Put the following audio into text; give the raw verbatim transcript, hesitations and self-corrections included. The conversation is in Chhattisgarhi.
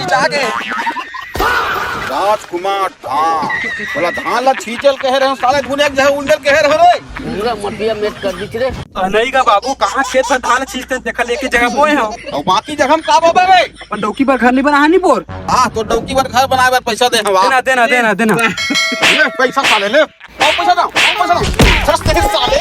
छिंचा गे। राजकुमार धान, बोला धान ला छींचल कहे रहे, साले धुन एक जगह उंडल कहे रहे रे। पूरा मटिया मेट कर दिस रे। अ, नहीं गा बाबू, कहाँ खेत भर धान छींचते, देखा लेके जगह बोए हम। अउ बाकी जगह हम का बोबे बे? अपन डौकी बर घर नहीं बना, नहीं बोर। हाँ, तो डौकी बर घर बनाए बर पैसा दे हवा। देना, देना, देना, देना। ले पैसा साले, ले। अउ पैसा दे, अउ पैसा दे। सस्ते के साले।